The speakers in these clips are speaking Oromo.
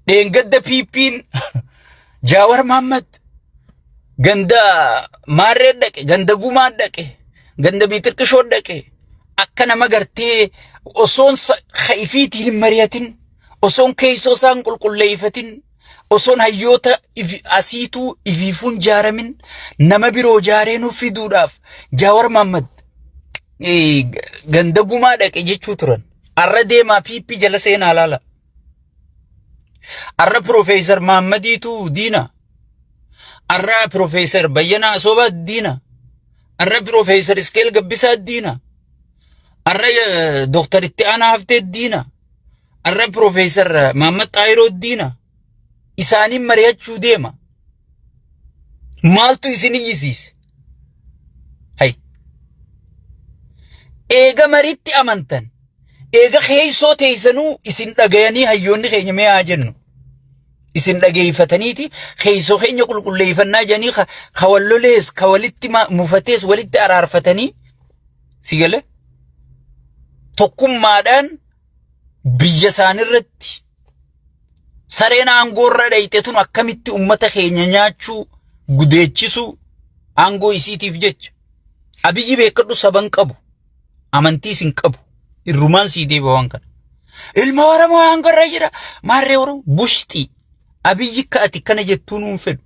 Dheengadda PP'n Jaawar Mahammad ganda Maarree dhaqe, ganda Gumaa dhaqe, ganda Biitirqishoo dhaqe akka nama gartee osoon ifiitiin hin mari'atin, osoon keessoo isaan qulqulleeffatin, osoon hayyoota asiituu ifiifuun jaaramin nama biroo jaaree nuuf fiduudhaaf Jaawar Mahammad ganda Gumaa dhaqe jechuu turan. Arra deemaa PP jala seenaa laala. Arra Piroofeesar Mahaammadiitu diina. Arra Piroofeesar Bayyanaa Asoobaa diina. Arra Piroofeesar Iskeel Gabbisaa diina. Arra Dooktar Itti Aanaa Haftee diina. Arra Piroofeesar Mahaammad Xaayiroo diina. Isaaniin mari'achuu deema. Maaltu isin iyyisiise? Hay. Eega maritti amantan, eega keessoo teessanuu isin dhagayanii hayyoonni keenya mee haa jennu. Isin dhageeffataniiti keessoo keenya qulqulleeffannaa jedhanii ka wal lolees ka walitti mufatees walitti araarfatanii si gale tokkummaadhaan biyya isaanirratti sareen aangoorra dhayxe tun akkamitti ummata keenya nyaachuu gudeechisuu aangoo isiitiif jecha Abiyyi beekadhu saban qabu amantiis hin qabu irrumaan sii deebi'a waan kana. Ilma Oromoo aangoorra jira maarree Oromoo bushxii Abiyyi akka ati kana jettuu nuun fedhu.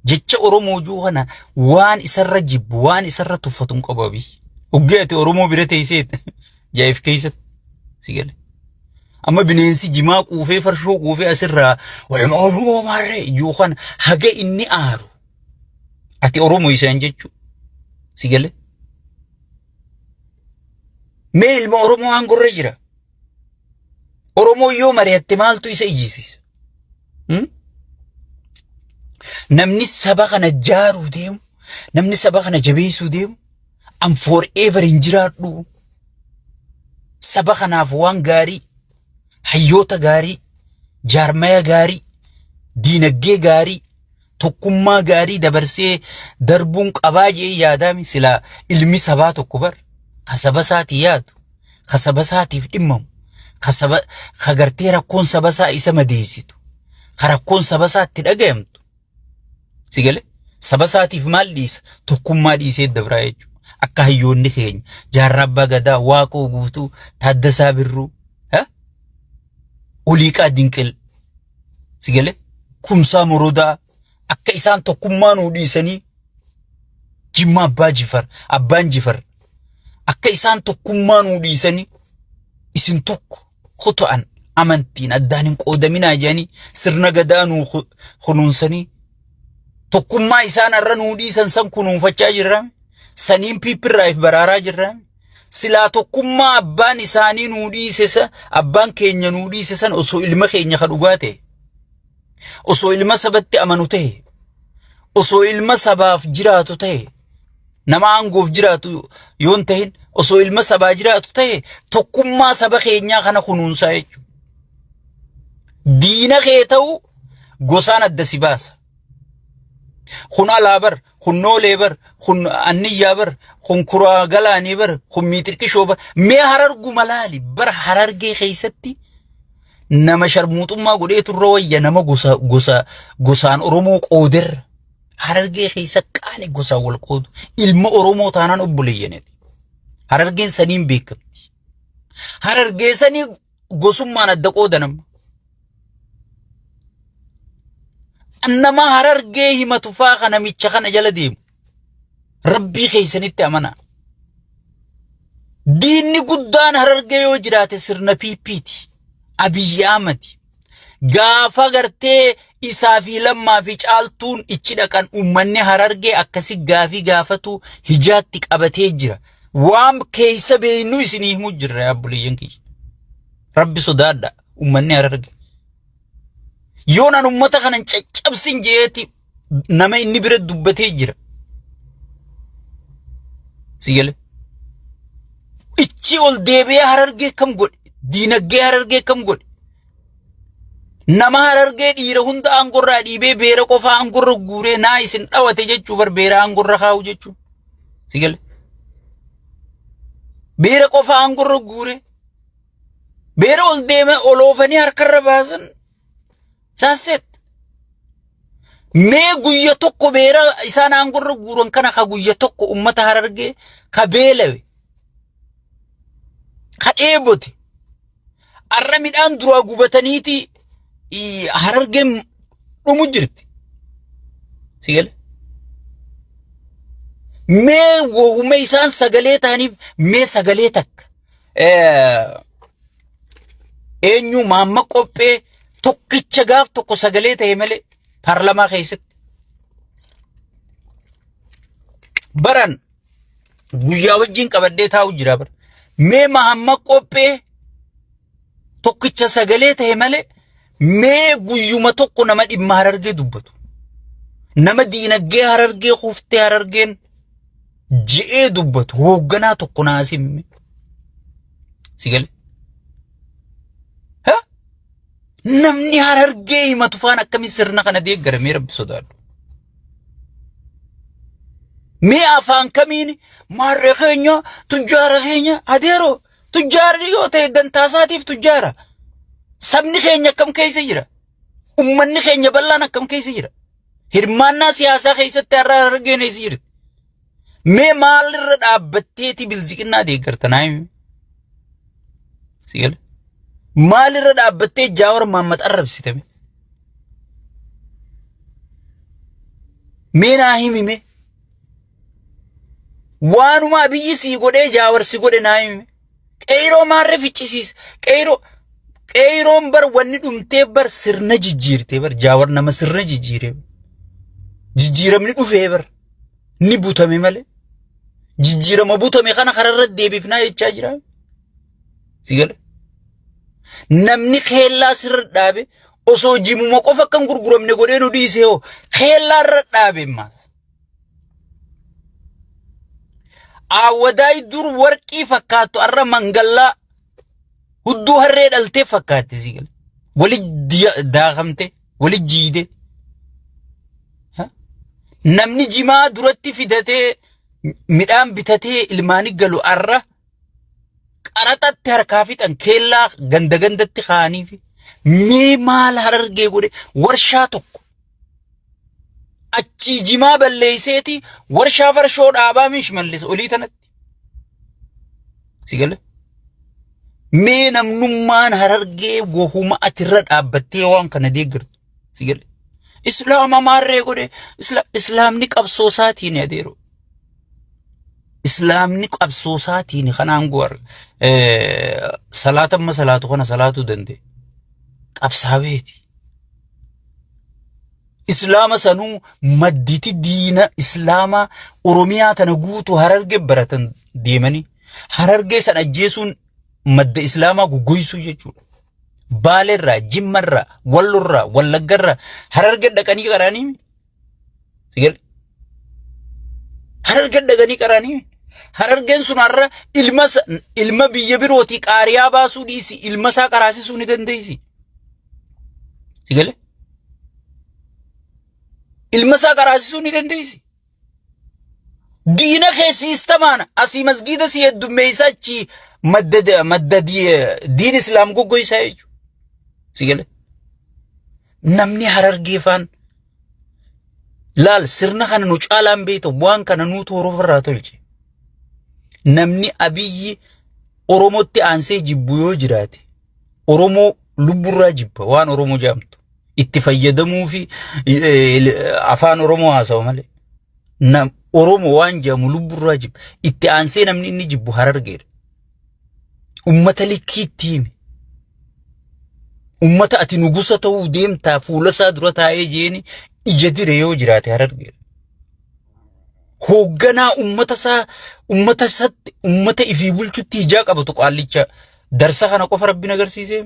Jecha Oromoo juu kana waan isarra jibbu waan isarra tuffatu hin qabu Abiyyi. Uggee ati Oromoo bira teesseet jaa'if keessatti si gale. Amma bineensi jimaa quufee farshoo quufee asirraa walma Oromoo maarree juu kana haga inni aaru. Ati Oromoo isaan jechuu si gale. Mee ilma Oromoo aangorra jira. Oromoo yoo mari'atte maaltu isa iyyisiisa? Namni saba kana jaaruu deemu, namni saba kana jabeessuu deemu, an forever hin jiraadhu. Saba kanaaf waan gaarii, hayyoota gaarii, jaarmaya gaarii, diinagdee gaarii, tokkummaa gaarii dabarsee darbuun qabaa jee yaadaami silaa ilmi sabaa tokko bar ka saba isaatii yaadu, ka saba isaatiif dhimmamu, ka saba ka gartee rakkoon saba isaa isa madeessitu, ka rakkoon saba isaa itti dhagayamtu. Si gale? Saba isaatiif maal dhiisa? Tokkummaa dhiisee dabraa jechuudha. Akka hayyoonni keenya Jaarraa Abbaa Gadaa, Waaqoo Guutuu, Taaddasaa Birruu, Oliiqaa Dinqil, si gale? Kumsaa Morodaa akka isaan tokkummaa nuu dhiisanii Jimmaa Abbaa Jifar, Abbaan Jifar akka isaan tokkummaa nuu dhiisanii isin tokko kutu'an amantiin addaan hin qoodaminaa jedhanii sirna gadaa nuu kunuunsanii tokkummaa isaan har'a nuu dhiisan san kunuunfachaa jirra. Saniin piippirraa if baraaraa jirra. Silaa tokkummaa abbaan isaanii nuu dhiise sa abbaan keenya nuu dhiise san osoo ilma keenya ka dhugaa ta'e osoo ilma sabatti amanu ta'e osoo ilma sabaaf jiraatu ta'e nama aangoof jiraatu yoo hin ta'in osoo ilma sabaa jiraatu ta'e tokkummaa saba keenyaa kana kunuunsaa jechuudha. Diina kee ta'u gosaan adda si baasa. Kun alaa bar, kun noolee bar, kun anniyyaa bar, kun kuraa galaanii bar, kun miixirqishoo bar. Mee hararguma laali bara harargee keessatti nama sharmuuxummaa godhee turre wayya nama gosa gosa gosaan Oromoo qooderra. Harargee keessa qaani gosaan wal qoodu. Ilma Oromoo taanaan obboleeyyaniti. Harargeen saniin beekamti. Harargee sanii gosummaan adda qoodan amma. Nama harargee himatu faa ka namicha kana jala deemu. Rabbii keessanitti amanaa. Diinni guddaan harargee yoo jiraate sirna PPti. Abiyyi Ahmadi. Gaafa gartee isaa fi lammaa fi caaltuun ichi dhaqan uummanni harargee akkasi gaafii gaafatu hijaatti qabatee jira. Waan keessa beeknu isinii himuu jirra yaa obboleeyyan kiyya. Rabbi sodaadha uummanni harargee. Yoon an uummata kana hin caccabsin jeeti nama inni bira dubbatee jira. Si gale? Ichi ol deebi'ee harargee kam godhe? Diinagdee harargee kam godhe? Nama harargee dhiira hunda aangorraa dhiibee beera qofaa aangorra guuree naa isin dhawate jechuu bar beera aangorra kaa'u jechuu. Si gale? Beera qofaa aangorra guuree beera ol deeme ol oofanii harkarra baasan. That's it. Mee guyya tokko beera isaan aangorra guuran kana ka guyya tokko ummata Harargee ka beelawe ka dheebote arra midhaan duraa gubataniiti Harargeen dhumu jirti. Si gale? Mee wahuma isaan sagalee ta'aniif mee sagalee takka eenyu maamma qophee tokkicha gaaf tokko sagalee ta'e malee paarlamaa keessatti. Baran guyyaa wajjin qabadhee taa'u jira bara. Mee mahamma qophee tokkicha sagalee ta'e malee mee guyyuma tokko nama dhimma Harargee dubbatu. Nama diinagdee Harargee kuftee Harargeen je'ee dubbatu hoogganaa tokko naa simme. Si galee? Ha? Namni Harargee himatu faan akkamiin sirna kana deeggara mee rabbi sodaadhu. Mee afaan kamiin maarree keenya tujjaara keenya adeeroo tujjaarri yoo ta'e dantaasaatiif tujjaara. Sabni keenya akkam keessa jira? Ummanni keenya bal'aan akkam keessa jira? Hirmaannaa siyaasaa keessatti har'a Harargeen eessa jirti? Mee maalirra dhaabbatteeti bilziqinnaa deeggarta naa himi. Si gala? Maalirra dhaabbattee Jaawar Mahammad arrabsite mee? Mee naa himi mee? Waanuma Abiyyi sii godhee Jaawar si godhe naa himi. Qeyroo maarree ficcisiisa. Qeyroo qeeyroon bar wanni dhumteef bar sirna jijjiirtee bar Jaawar nama sirna jijjiiree. Jijjiiramni dhufee bar ni butame malee. Jijjiirama butame kana kararra deebifnaa jechaa jira. Si gala? Namni keellaa sirra dhaabe osoo jimuma qofa akka hin gurguramne godhee nu dhiisee hoo keellaa irra dhaabe ammaas. Aawwadaay dur warqii fakkaattu arra mangallaa hudduu harree dhaltee fakkaatti si gala. Wali daakamte, wali jiide. Namni jimaa duratti fidatee midhaan bitatee ilmaanii galu arra qaraxatti harkaa fixan keellaa ganda gandatti kaa'aniifi mee maal Harargee godhe warshaa tokko achii jimaa balleeyseeti warshaa farshoo dhaabaa miish mallis olii tanatti. Si gale? Mee namnummaan Harargee wahuma atirra dhaabbattee waan kana deeggartu. Si gale? Islaama maarree godhe islaamni qabsoo isaatiin adeero. Islaamni qabsoo isaatiin kanaan go'ar salaata amma salaatu kana salaatuu danda'e. Qabsaaweeti. Islaama sanuu madditi diina Islaamaa Oromiyaa tana guutuu Hararge baratan deemanii Harargee san ajjeesuun madda Islaamaa guggoysuu jechuudha. Baaleerraa, Jimmarraa, Wallorraa, Wallaggarraa Hararge dhaqanii qaraanii sigale. Hararge dhaqanii qaraanii Harargeen sun har'a ilma ilma biyya birootii qaariyaa baasuu dhiisi ilma isaa qaraasisuu ni dandeessi. Sigale. Ilma isaa qaraasisuu ni dandeessi. Diina kee siistamaan asii masgiida si heddummeessa achi madda madda diin islaam goggoysaa jechuudha. Si gale? Namni Harargee faan laal sirna kana nu caalaan beekta waan kana nuutu horofa irraa tolche. Namni Abiyyi Oromootti aansee jibbu yoo jiraate Oromoo lubburraa jibba waan Oromoo jaamtu itti fayyadamuu fi afaan Oromoo haasawa malee. Oromoo waan jedhamu lubburraa jibba. Itti aansee namni inni jibbu Harargeedha. Ummata likkii itti himi. Ummata ati nugusa ta'uu deemtaa fuula isaa dura taa'ee jeeni ija dire yoo jiraate Harargeedha. Hoogganaa ummata isaa ummata isatti ummata ifii bulchutti hijaa qabatu qaallicha darsa kana qofa rabbiin agarsiisee.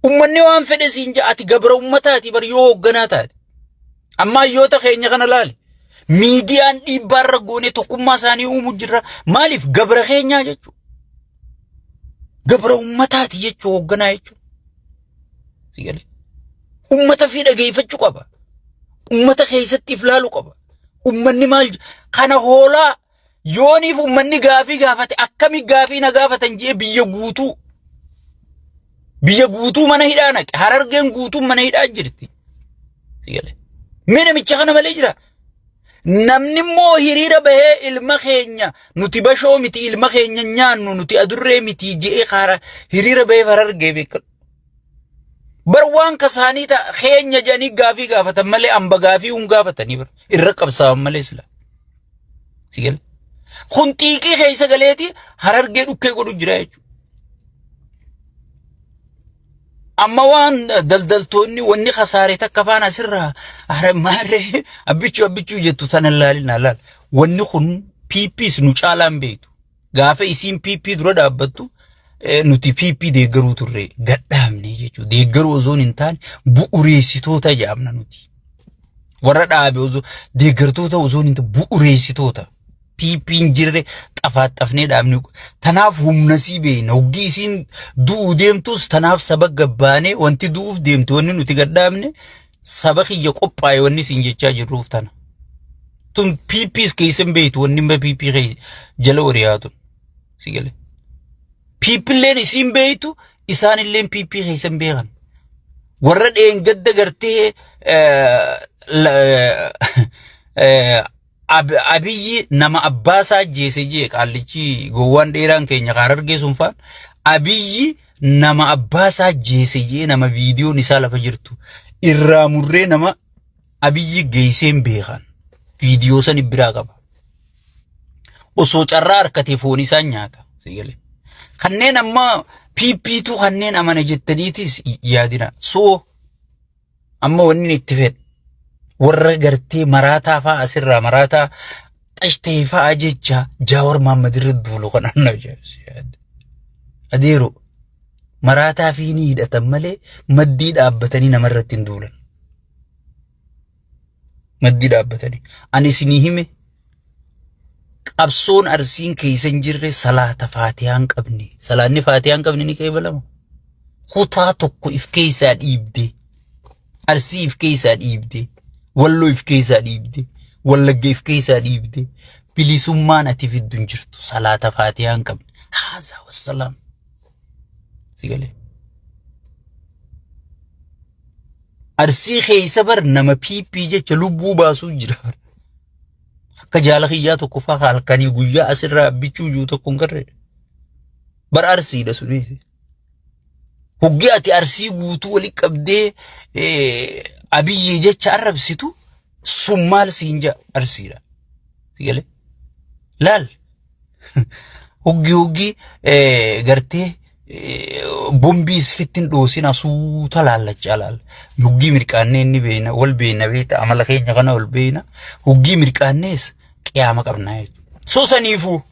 Ummanni waan fedhe siin ja'a ati gabra ummataati bar yoo hoogganaa taate. Amma hayyoota keenya kana laali. Miidiyaan dhiibbaa irra goonee tokkummaa isaanii uumuu jirra. Maaliif gabra keenyaa jechuudha. Gabra ummataati jechuu hoogganaa jechuudha. Si galee? Ummata fi dhageeffachuu qaba. Ummata keessatti if laaluu qaba. Ummanni maal kana hoolaa yooniif ummanni gaafii gaafate akkami gaafii na gaafatan jee biyya guutuu. Biyya guutuu mana hidhaa naqe. Harargeen guutuun mana hidhaa jirti. Si galee. Mee namicha kana malee jira. Namni immoo hiriira bahee ilma keenya nuti bashoo miti ilma keenya nyaannu nuti adurree miti je'ee kaara hiriira bahee harargee beekadhu. Bar waan kasaanii ta'a keenya jedhanii gaafii gaafatan malee amba gaafii hun gaafatanii bar irra qabsaawan malee sila. Si gale. Kun xiiqii keessa galeeti harargee dhukkee godhu jira jechuudha. Amma waan daldaltoonni wanni kasaare takka faana asirraa maarree abbichuu abbichuu jettu sana laalina laal. Wanni kun PPs nu caalaan beektu. Gaafa isiin PP dura dhaabbattu nuti PP deeggaruu turre gadhaabne jechuudha. Deeggaruu osoo hin taane bu'ureessitoota jedhamna nuti. Warra dhaabe osoo deeggartoota osoo hin taane bu'ureessitoota. PP hin jirre xafaaxafnee dhaabne. Tanaaf humna sii beekna. Hoggii isiin du'uu deemtus tanaaf saba gabbaanee wanti du'uuf deemtu wanni nuti gadhaabne saba kiyya qophaa'e wanni siin jechaa jirruuf tana. Tun PPs keessa hin beektu wanni immoo PP keessa jala horiyaa tun. Si galee. PPlleen isiin beektu isaanilleen PP keessa hin beekan. Warra dheengadda gartee Abiyyi nama abbaa isaa ajjeese jee qaallichi gowwaan dheeraan keenya kan harargee sun faan Abiyyi nama abbaa isaa ajjeese jee nama viidiyoon isaa lafa jirtu irraa murree nama Abiyyi geessee hin beekan viidiyoo san biraa qaba. Osoo carraa harkatee foon isaa nyaata. Si galee. Kanneen amma PPtu kanneen amana jettaniitis yaadina. So amma wanni itti fedhu warra gartee maraataa fa'aa asirraa maraataa xashtee fa'aa jecha Jaawar Mahammad irra duulu kan anna ajaa'ibsiisa. Adeero maraataa fi ni hidhatan malee maddii dhaabbatanii namarratti hin duulan. Maddii dhaabbatanii. Ani isinii hime qabsoon arsiin keessa hin jirre salaata faatihaa hin qabne. Salaanni faatihaa hin qabne ni qeebalama. Kutaa tokko if keessaa dhiibde. Arsii if keessaa dhiibde. Walloo if keessaa dhiibde. Wallagga if keessaa dhiibde. Bilisummaan ati fiddu hin jirtu. Salaata faatihaa hin qabne. Haasaa wassalaam. Si galee. Arsii keessa bar nama PP jecha lubbuu baasuu jira. Akka jaala kiyyaa tokko faa halkanii guyyaa asirraa bichuu jiru tokko hin garreedha. Bar arsiidha sunis. Hoggi ati arsii guutuu wali qabdee abiyyee jecha arrabsitu sun maal siin ja'a arsiidha. Si galee? Laal. Hoggi hoggi gartee bombii isfitti hin dhoosina suuta laallachaa laalla. Hoggii mirqaannee inni beeyna wal beeyna beekta amala keenya kana wal beeyna. Hoggii mirqaannees qiyaama qabnaa jechuudha. So saniifuu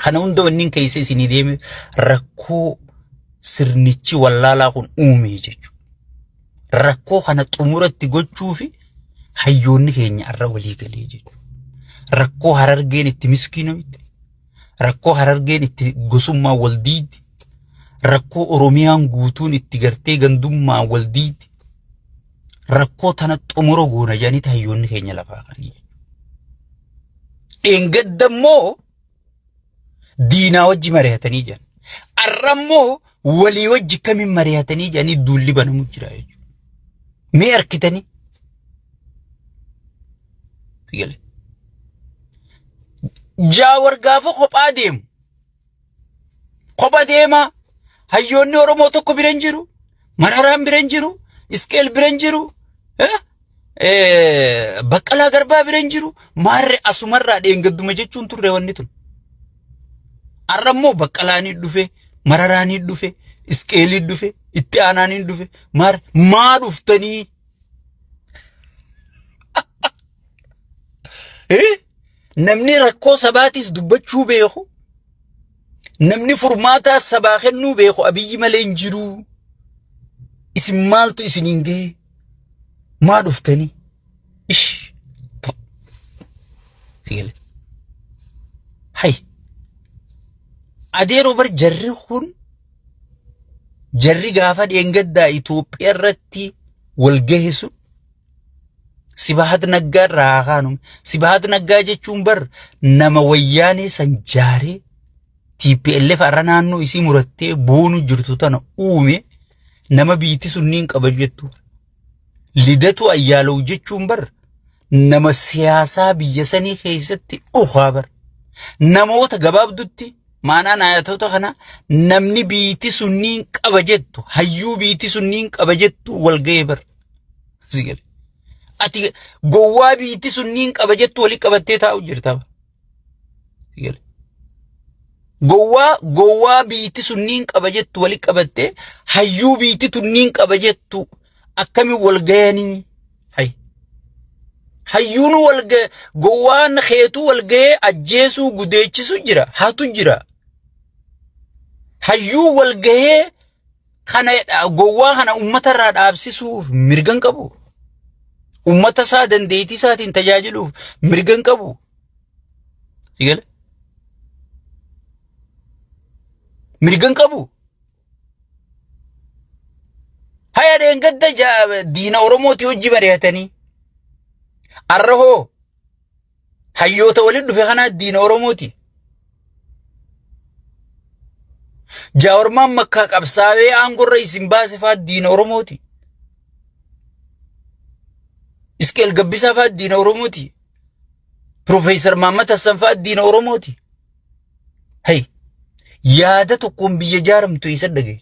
kana hunda wanni keessa isinii deeme rakkoo sirnichi wallaalaa kun uume jechuudha. Rakkoo kana xumuratti gochuufi hayyoonni keenya irra walii galee jechuudha. Rakkoo harargeen itti miskiinamte, rakkoo harargeen itti gosummaa wal diidde, rakkoo Oromiyaan guutuun itti gartee gandummaa wal diidde, rakkoo tana xumura goona jedhanii hayyoonni keenya lafaa kanii. Dheengadda immoo diinaa wajji mari'atanii jiran. Har'a immoo walii wajji kamiin mari'atanii jedhanii duulli banamu jira jechuudha. Mee harkitanii? Sigale. Jaawar gaafa kophaa deemu. Kopha deemaa. Hayyoonni Oromoo tokko bira hin jiru. Mararaan bira hin jiru. Isqeel bira hin jiru. Baqqalaa Garbaa bira hin jiru. Maarree asumarraa dheengadduma jechuun turre wanni tun. Har'a immoo Baqqalaanii dhufe, Mararaanii dhufe, Isqeelii dhufe, itti aanaanii dhufe. Maarree maa dhuftanii? Namni rakkoo sabaatis dubbachuu beeku. Namni furmaataa sabaa kennuu beeku Abiyyi malee hin jiru. Isin maaltu isiniin ga'e? Maa dhuftanii? Ish. Sigale. Hay. Adeeroo bar jarri kun jarri gaafa dheengaddaa Itoophiyaa irratti wal gahe sun Sibahat Naggaa irraa haa kaanu. Sibahat Naggaa jechuun bar nama wayyaanee san jaaree TPLF har'a naannoo isii murattee boonu jirtu tana uume nama biitti sunniin qaba jettu. Lidatu Ayyaalaw jechuun bar nama siyaasaa biyya sanii keessatti dhukaa bar. Namoota gabaabdutti maanaan ayatoota kana namni biitti sunniin qaba jettu hayyuu biitti sunniin qaba jettu wal ga'ee bar. Si gale. Ati gowwaa biitti sunniin qaba jettu walii qabattee taa'u jirta. bar. Si gale. Gowwaa gowwaa biitti sunniin qaba jettu wali qabattee hayyuu biitti tunniin qaba jettu akkami wal gayanii hay hayyuun wal gaye gowwaan keetuu wal gayee ajjeesuu gudeechisu jira hatu jira hayyuu wal gahee kana gowwaa kana ummata irraa dhaabsisuuf mirga hin qabu. Ummata isaa dandeettii isaatiin tajaajiluuf mirga hin qabu. Si gale? Mirga hin qabu. Haya dheengadda diina Oromooti hojii mari'atanii. Arra hoo hayyoota walitti dhufe kanaa diina Oromooti. Jaawarmaan makkaa qabsaa'ee aangorra isin baase faa diina Oromooti. Isqeel Gabbisaa faa diina Oromooti. Piroofeesar Mahammad Hassan faa diina Oromooti. Hay yaada tokkoon biyya ijaaramtu eessa dhagaye?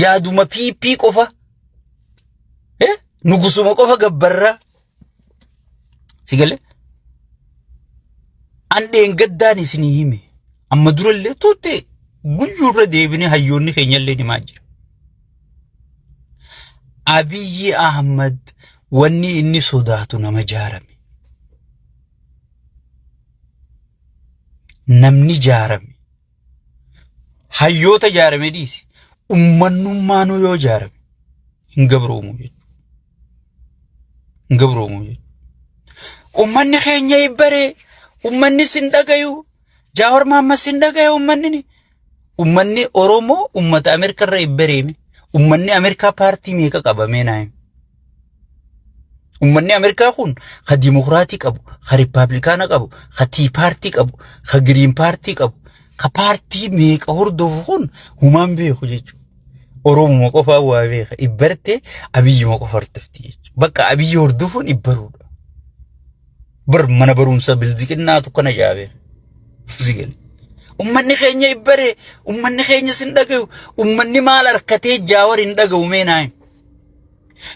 Yaaduma PP qofa eh nugusuma qofa gabbarraa si galee an dheengaddaan isinii hime amma durallee tuutte guyyuurra deebinee hayyoonni keenyallee himaa jira. Abiyyi Ahmad wanni inni sodaatu nama jaarame. Namni jaarame. Hayyoota jaarame dhiisi. Ummannummaanuu yoo jaarame hin gabroomu jechuudha. Hin gabroomu jechuudha. Ummanni keenya ibbaree ummanni sin dhagayu Jaawar Mahammad sin dhagaya ummanni ni. Ummanni Oromoo ummata Ameerikaa irra ibbareeme. Ummanni Ameerikaa paartii meeqa qaba mee naa himi. Ummanni Ameerikaa kun ka Dimokiraatii qabu, ka Rippaablikaana qabu, ka Tii paartii qabu, ka Giriin paartii qabu, ka paartii meeqa hordofu kun humaan beeku jechuudha. Oromuma qofaa waa beeka. Ibbarte Abiyyuma qofa hordofti jechuudha. Bakka Abiyyi hordofuun ibbaruudha. Bar mana barumsa bilziqinnaatu kana jaabee. Si gale. Ummanni keenya ibbare, ummanni keenya sin dhagayu, ummanni maal harkatee jaawar hin dhagayu mee naa himi.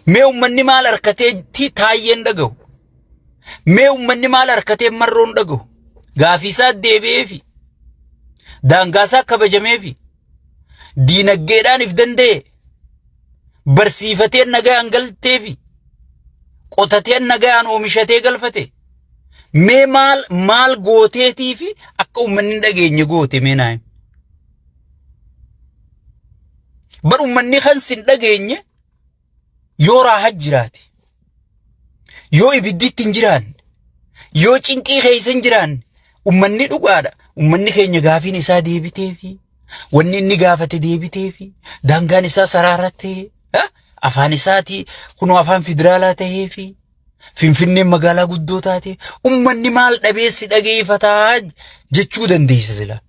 Mee ummanni maal harkatee ti taayyeen dhagahu? Mee ummanni maal harkatee marroon dhagahu? Gaafii isaa deebi'eefi. Daangaa isaa kabajameefi. Diinaggeedhaan if danda'e. Barsiifatee nagaan galteefi. Qotatee nagaan oomishatee galfate. Mee maal maal gooteetiifi akka ummanni hin dhageenye goote mee naa himi. Bar ummanni kan sin dhageenye yoo raaha jiraate, yoo ibiddi itti hin jiraanne, yoo cinqii keessa hin jiraanne, ummanni dhugaadha. Ummanni keenya gaafiin isaa deebiteefi, wanni inni gaafate deebiteefi, daangaan isaa saraarattee, afaan isaatii kunoo afaan federaalaa taheefi, Finfinneen magaalaa guddoo taate, ummanni maal dhabeessi dhageeffataa jechuu dandeessa silaa.